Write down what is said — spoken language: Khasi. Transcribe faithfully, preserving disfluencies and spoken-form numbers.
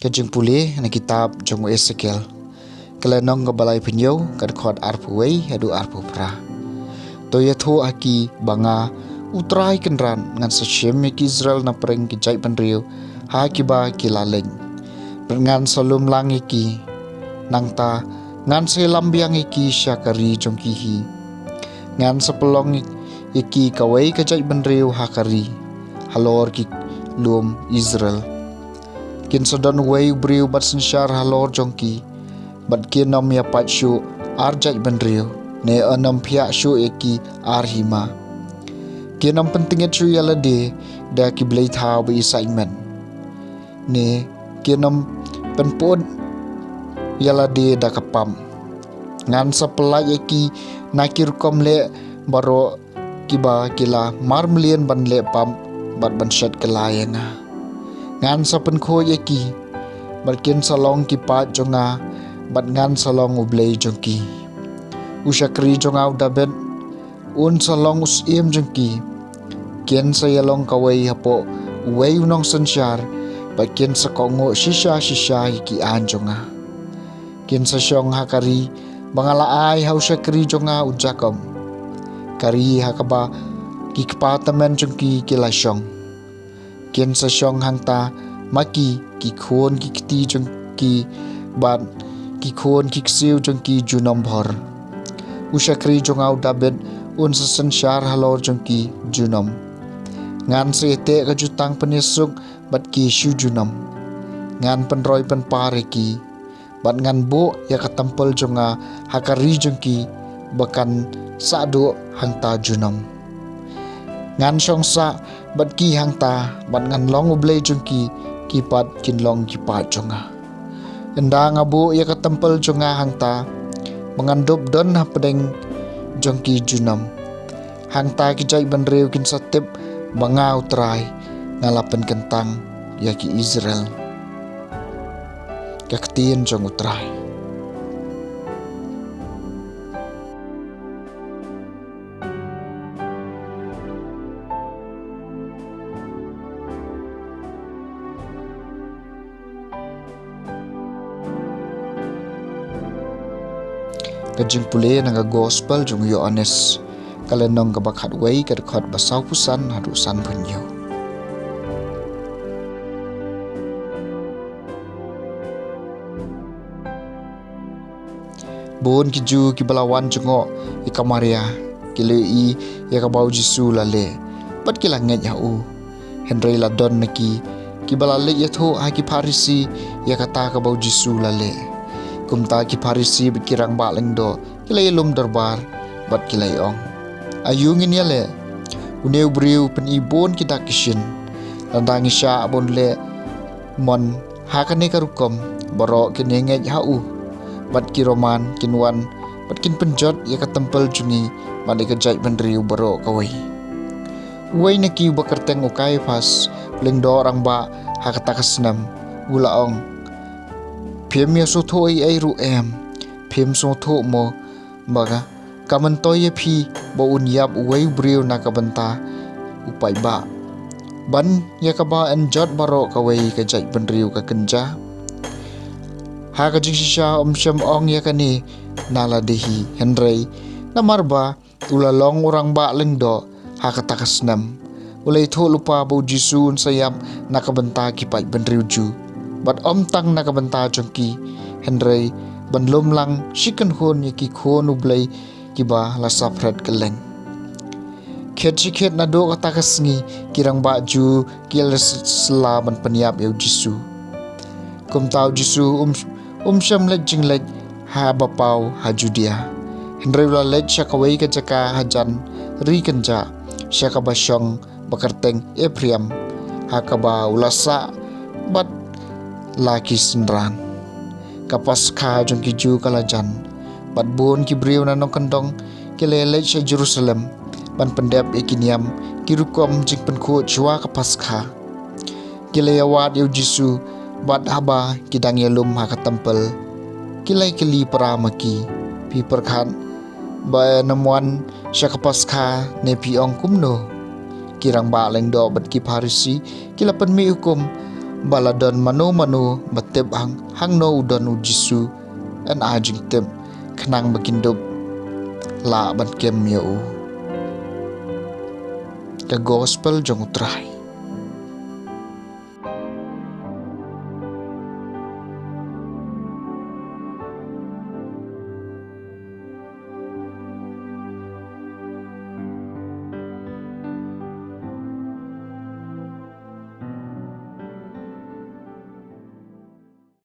Ka jingpule na kitab jong u Esekiel, ka lynnong kaba laiphew hynñiew, ka dkhot arphew wei haduh arphew phra. To ïathuh ha ki ba nga, U Trai Kynrad, ngan sa shim ïa ki Israel na pdeng ki jaitbynriew ha kiba ki la leit, bad ngan sa lum lang ïa ki. Nangta ngan sa ïalam biang ïa ki sha ka ri jong ki hi. Ngan sa pynlong ïa ki kawei ka jaitbynriew ha ka ri, halor ki lum Israel. Kin sa don uwei u briew ban synshar halor jong ki, bad kin ym ïapait shuh ar jaitbynriew, ne yn ym phiah shuh ïa ki ar hima. Kin ym pyntngit shuh ïa lade da ki blei thaw ba isaitmet, ne kin ym pynpud ïa lade da ka pap. Ngan sa pyllait ïa ki na ki rukom leh baroh kiba ki la marmlien ban leh pap bad ban shet kylla ïa nga. Ngan sa pynkhuid ïa ki, bad kin sa long ki paid jong nga, bad ngan sa long U Blei jong ki. U shakri jong nga u Dabid un sa long u syiem jong ki. Kin sa ïalong kawei hapoh uwei u nongsynshar, bad kin sa kohnguh shisha shisha ïa ki aiñ jong nga. Kin sa shong ha ka ri ba nga la ai ha u shakri jong nga u Jakob, ka ri ha kaba ki kpa tymmen jong ki ki la shong. Kin sa shong hangta ma ki ki khun ki kti jong ki, bad ki khun ki ksiew jong ki junom bhor. U shakri jong nga u Dabid un sa synshar halor jong ki junom. Ngan sa ïateh ka jutang pynïasuk bad ki shu junom. Ngan pynroi pynpar ïa ki, bad ngan buh ïa ka templ jong nga ha ka ri jong ki, ba kan sah duh hangta junom. Ngan shong sah bad ki hangta, bad ngan long U Blei jong ki, ki pat kin long ki paid jong nga. Ynda nga buh ïa ka templ jong nga hangta, ba ngan dup don hapdeng jong ki junom. Hangta ki jaitbynriew kin sa tip ba nga U Trai nga la pynkyntang ïa ki Israel. Ka ktien jong U Trai. Ka jingpule na ka gospel jong u Ïoannis, ka lynnong kaba khatwei, ka dkhot ba sawphew san haduh sanphew hynñiew. Bun ki Jiw kiba la wan jngoh ïa ka Maria, ki la ïohi ïa kaba u Jisu la leh, bad ki la ngeit ha u. Hynrei la don na ki kiba la leit ïathuh ha ki Pharisi ïa kata kaba u Jisu la leh. Kumta ki Pharisi bad ki rangbah lyngdoh ki la ïalum dorbar, bad ki la ïa-ong, Aïu ngin ïaleh? Une u briew u pyni bun ki dak ki shin. Lada ngi shah ban leh mon ha kane ka rukom, baroh kin ïa ngeit ha u. Bad ki Roman kin wan bad kin pynjot ïa ka templ jong ngi, bad ïa ka jaitbynriew baroh kawei. Uwei na ki uba kyrteng u Kaiaphas, lyngdoh rangbah ha kata ka snem, u la ong, Phim ïa sngewthuh ei ei ruh em? Phim sngewthuh mo ba ka, ka myntoi ïa phi ba un ïap uwei u briew na ka bynta u paidbah, ban ïa kaba yn jot baroh kawei ka jaitbynriew ka kynja? Ha ka jingshisha ym shym ong ïa kane na lade hi, hynrei namar ba u la long u rangbah lyngdoh ha kata ka snem, u la ïathuh lypa ba u Jisu un sa ïap na ka bynta ki paidbynriew Jiw. Bad ym tang na ka bynta jong ki, hynrei ban lum lang shi kynhun ïa ki khun U Blei kiba la saphred kylleng. Khet shi khet naduh kata ka sngi, ki rangbah Jiw ki la sla ban pynïap ïa u Jisu. Kumta u Jisu um, um shym leit jingleit haba paw ha Judia, hynrei u la leit sha kawei ka jaka hajan ri kynjah, sha kaba shong ba kyrteng Ephraim, ha kaba u la sah bad la ki synran. Ka Paskha jong ki Jiw ka la jan, bad bun ki briew na nongkyndong ki la leit sha Jerusalem ban pyndep ïa ki niam ki rukom jingpynkhuid shuwa ka Paskha. Ki la ïawad ïa u Jisu, bad haba ki dang ïalum ha ka templ, ki la ïakylli para ma ki, Phi pyrkhat ba yn ym wan sha ka Paskha, ne phi ong kumno? Ki rangbah lyngdoh bad ki Pharisi ki la pynmih hukum ba la don mano mano ba tip hang hangno u don u Jisu, yn ai jingtip khnang ba kin dup lah ban kem ïa u. Ka Gospel jong u Trai.